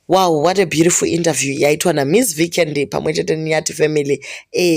Wow, what a beautiful interview yaitwa naMiss Vikendi pamwe chete neNyati family.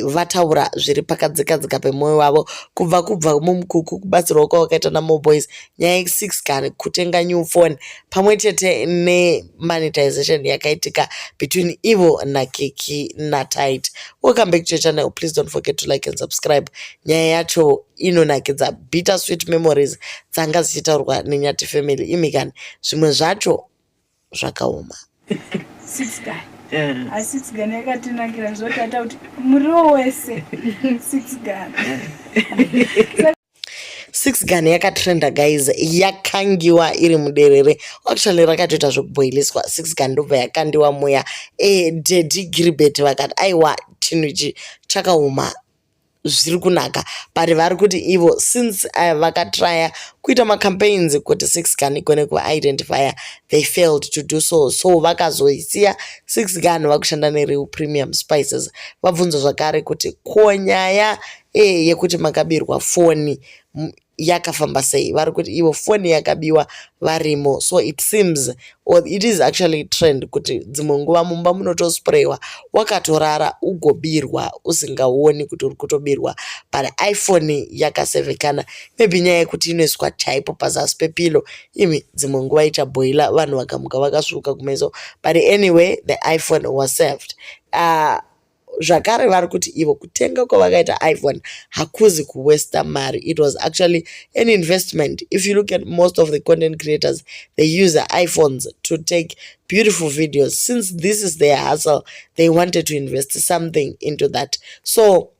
Vataura zviri pakadzika-dzika pemwoyo wavo kubva mumukuku, kubatsirwa kwavakaita naMoboys, nyaya ye6 gun, kutenga new phone pamwe chete nemonetization yakaitika between ivo naKiki naTit. Welcome back to your channel. Please don't forget to like and subscribe. Nyaya yacho inonakidza, bitter sweet memories dzanga dzichitaurwa neNyati family. Imikani, zvimwe zvacho zvakaoma. Six gun. Asi six gun yakatinakira zvotata kuti muriwo wese six gun. Six gun yakatrenda, guys. Yakangiwa iri muderere. Actually, rakatoita zvekubhoiliswa six gun, ndobva yakandiwa muya. Daddy Gilbert vakati, "Aiwa, chinhu ichi chakaoma, zviri kunaka." But vari kuti ivo since vakatraya kuita macampaigns kuti six gun igone kuvaidentifya, they failed to do so. So vakazoisiya six gun, vakushanda neReal Premium Spices. Vabvunzwa zvakare kuti ko nyaya yekuti makabirwa foni yakafamba sei? Vari kuti ivo foni yakabiwa varimo. So it seems, or it is actually trend, kuti dzimwe nguva mumba munotosprayiwa wakatorara, ugobirwa usingaoni kuti uri kutobirwa. But iPhone yakasevhekana, maybe nyaya yekuti inoiswa chaipo pazasi pepillow. Imi, dzimwe nguva ichabhoila, vanhu vakamuka vakasvuka kumeso. But anyway, the iPhone was saved. Zvakare vari kuti ivo kutenga kwavakaita iPhone hakuzi kuwesta mari. It was actually an investment. If you look at most of the content creators, they use the iPhones to take beautiful videos. Since this is their hustle, they wanted to invest something into that. So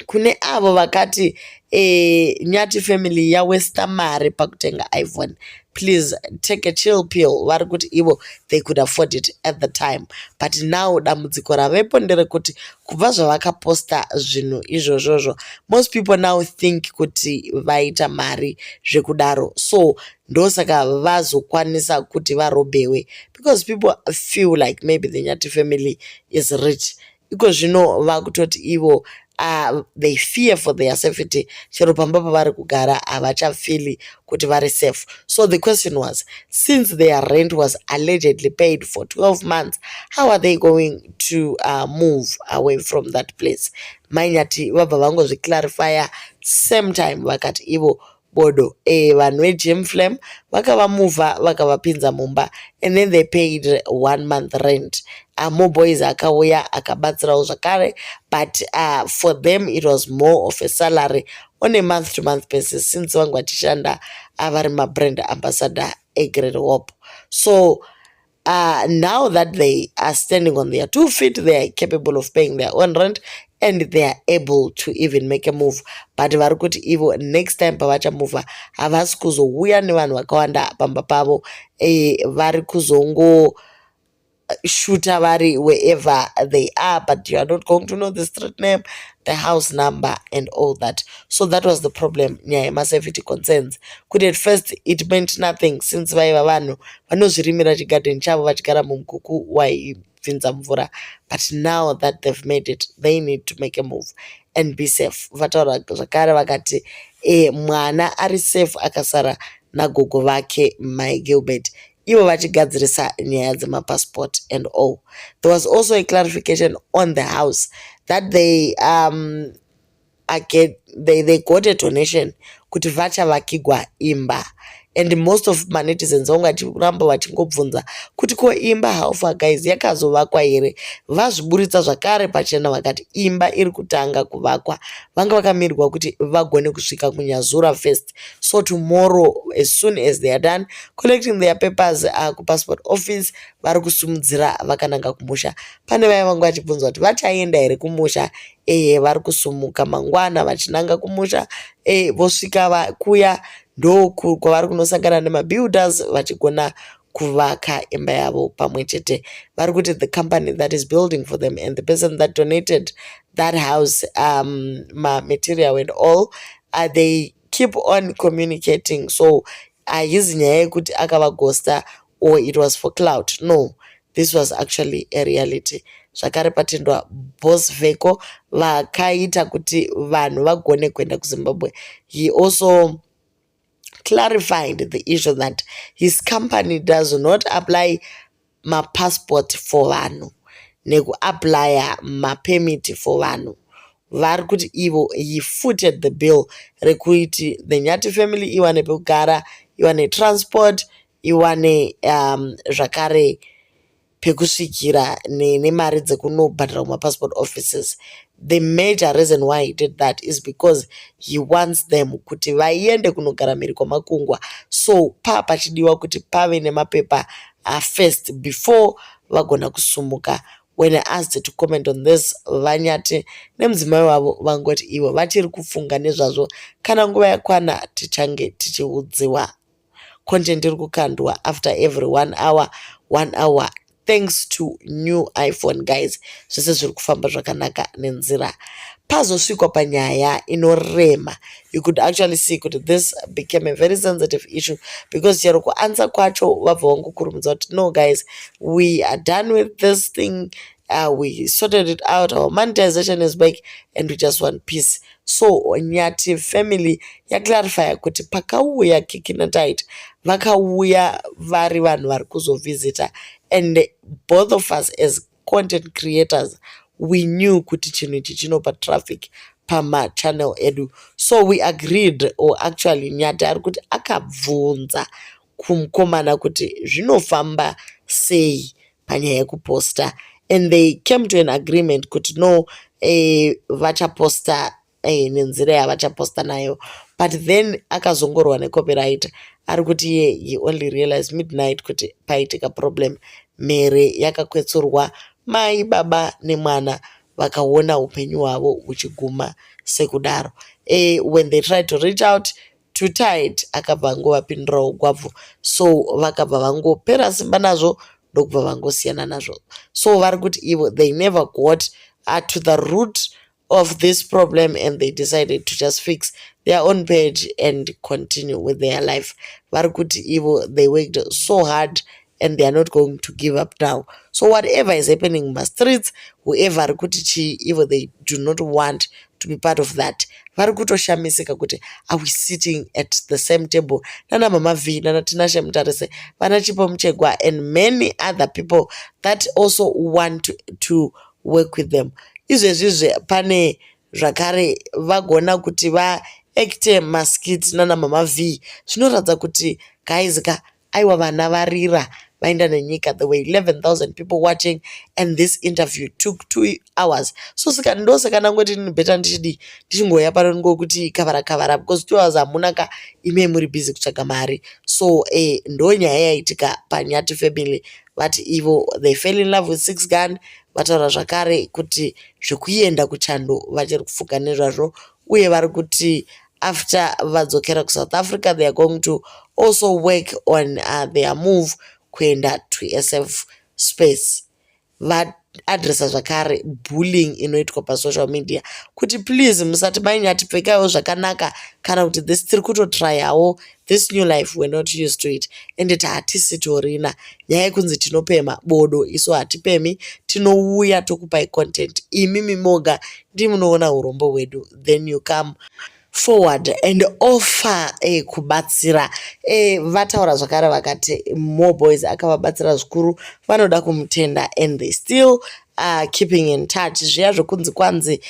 kune avo vakati Nyati family yawesta mari pakutenga iPhone, please take a chill pill. Vari kuti ivo they could afford it at the time, but now dambudziko ravepo nderekuti kubva zvavakaposta zvinhu izvozvozvo, most people now think kuti vaita mari zvekudaro. So ndosaka vazokwanisa kuti varobhewe, because people feel like maybe the Nyati family is rich. Iko zvino vakutoti ivo they fear for their safety. Chero pamba pavari kugara havachafeeli kuti vari safe. So the question was, since their rent was allegedly paid for 12 months, how are they going to move away from that place? Mainyati vabva vangozviclarifya same time, vakati ivo bodo, vanhu veGem Flame vakavamuvha, vakavapinza mumba, and then they paid one month rent. Moboys akauya akabatsirawo zvakare, but for them it was more of a salary on a month to month basis, since vangu vachishanda vari mabrand ambassador eGreat Hope. So now that they are standing on their two feet, they are capable of paying their own rent and they are able to even make a move. But vari kuti ivo next time pavachamuvha, havasi kuzouya nevanhu vakawanda pamba pavo. Vari kuzongo shoota vari wherever they are, but you are not going to know the street name, the house number and all that. So that was the problem, nyaya yemasafety concerns, kuti at first it meant nothing since vaiva vanhu vanozvirimira chigadheni chavo, vachigara mumukuku waibvinza mvura. But now that they've made it, they need to make a move and be safe. Vataura zvakare vakati mwana ari safe, akasara nagogo vake Mai Gilbert, ivo vachigadzirisa nyaya dzemapassport and all. There was also a clarification on the house that they again they got a donation kuti vachavakigwa imba, and most of manetizens vanga vachiramba vachingobvunza kuti ko imba, how far, guys, yakazovakwa here? Vazviburitsa zvakare pachena, vakati imba iri kutanga kuvakwa. Vanga vakamirwa kuti vagone kusvika kuNyazura first. So tomorrow, as soon as they are done collecting their papers kupassport office, vari kusumudzira vakananga kumusha. Pane vaya vanga vachibvunza kuti vachaenda here kumusha, ehe, vari kusumuka mangwana vachinanga kumusha. Vosvika kuya, ndokwavari kunosangana nemabuilders vachigona kuvaka imba yavo pamwe chete. Vari kuti the company that is building for them and the person that donated that house, material and all, they keep on communicating. So haizi nyaya yekuti akavaghosta or it was for clout. No, this was actually a reality. Zvakare patendwa Boss Veko vakaita kuti vanhu vagone kuenda kuZimbabwe. He also clarified the issue that his company does not apply mapassport for vanhu nekuapplya mapermit for vanhu. Vari kuti ivo he footed the bill rekuti the Nyati family iwane pekugara, iwane transport, iwane zvakare pekusvikira nemari dzekunobhadhara kumapassport offices. The major reason why he did that is because he wants them kuti vaende kunogara mhiri kwamakungwa. So paa pachidiwa kuti pave nemapepa first before vagona kusumuka. When I asked to comment on this, VaNyati nemudzimai wavo vangoti ivo vachiri kufunga nezvazvo, kana nguva yakwana tichange tichiudziwa. Content iri kukandwa after every one hour, one hour, thanks to new iPhone, guys. Zvese zviri kufamba zvakanaka nenzira. Pazosvikwa panyaya inorema, you could actually see kuti this became a very sensitive issue because chero kuanswer kwacho vabva vangokurumidza kuti, "No guys, we are done with this thing. We sorted it out. Our monetization is back and we just want peace." So Nyati family yaclarifya kuti pakauya Kiki naTytie, vakauya vari vanhu vari kuzovhizita, and both of us as content creators, we knew kuti chinhu ichi chinopa traffic pamachannel edu. So we agreed, or actually Nyati ari kuti akabvunza kumukomana kuti zvinofamba sei panyaya yekuposta, and they came to an agreement kuti no, vachaposta nenzira yavachaposta nayo. But then akazongorwa necopyright. Ari kuti iye he only realized midnight kuti paitika problem. Mhere yakakwetsurwa, mai, baba nemwana vakaona upenyu hwavo huchiguma sekudaro. When they tried to reach out to Tytie, akabva angovapindurawo gwabvu, so vakabva vangopera simba nazvo, ndokubva vangosiyana nazvo. So vari kuti ivo they never got to the root of this problem and they decided to just fix their own page and continue with their life. Vari kuti ivo they worked so hard and they are not going to give up now. So whatever is happening mumastreets, whoever ari kuti chii, ivo they do not want to be part of that. Vari kutoshamisika kuti are we sitting at the same table nana Mama V, nana Tinashe Mutarise, vana Chipo Muchegwa and many other people that also want to work with them. Izvezvizve pane zvakare vagona kuti vaacte maskit nana Mama V. Zvinoratidza kuti guys ka, aiwa, vana varira vaenda nenyika. There were 11,000 people watching and this interview took 2 hours. So saka ndosaka ndangoti better ndichidii, ndichingoya pano ngokuti kavara kavara, because 2 hours hamuna ka, ime muri busy kutsvaga mari. So ndo nyaya yaitika paNyati family. Vati ivo they fell in love with Six Gun. Vataura zvakare kuti zvekuenda kuchando vachiri kufunga nezvazvo, uye vari kuti after vadzokera kuSouth Africa, they are going to also work on their move kuenda to a safe space. Vaadresa zvakare bullying inoitwa pasocial media kuti please musati mainyati pfekaiwo zvakanaka kana kuti this. Tiri kutotryawo this new life, we're not used to it, and hatisi torina nyaya yekunzi tinopema bodo. Isu hatipemi, tinouya tokupai content, imimi moga ndimunoona urombo hwedu, then you come forward and offer kubatsira. Vataura zvakare vakati Moreboys akavabatsira zvikuru, vanoda kumutenda and they still keeping in touch. Zviya zvokunzi kwanzi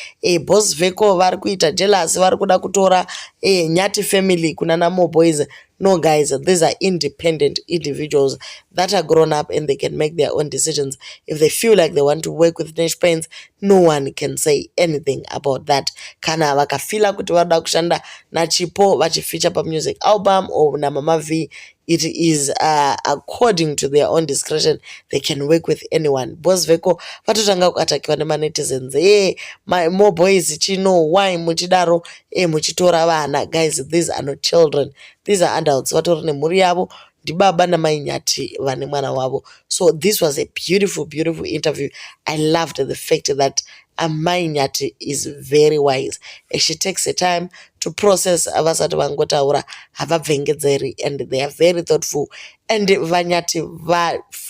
Boss Veko vari kuita jealous, vari kuda kutora Nyati family kunana Moreboys, no guys, these are independent individuals that are grown up and they can make their own decisions. If they feel like they want to work with Nash Paints, no one can say anything about that. Kana vakafila kuti vanoda kushanda naChipo vachifeature pamusic album or naMama V, it is according to their own discretion. They can work with anyone. Boss Veko vatotanga kuatakiwa nemanetizens, e Moreboys chino, why muchidaro, e muchitora vana? Guys, these are not children, these are adults, vatori nemhuri yavo, ndibaba namai Nyati vane mwana wavo. So this was a beautiful, beautiful interview. I loved the fact that amai Nyati is very wise. She takes a time to process vasati vangotaura, havabvengedzeri and they are very thoughtful. And VaNyati,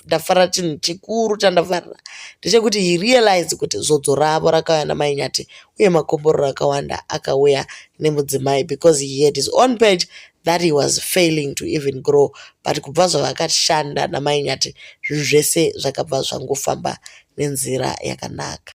ndafara, chinhu chikuru chandafarira ndechekuti he realized kuti zodzo ravo rakauya namai Nyati uye makomborero akawanda akauya nemudzimai, because he had his own page that he was failing to even grow, but kubva zvavakashanda naMai Nyati, zvinhu zvese zvakabva zvangofamba nenzira yakanaka.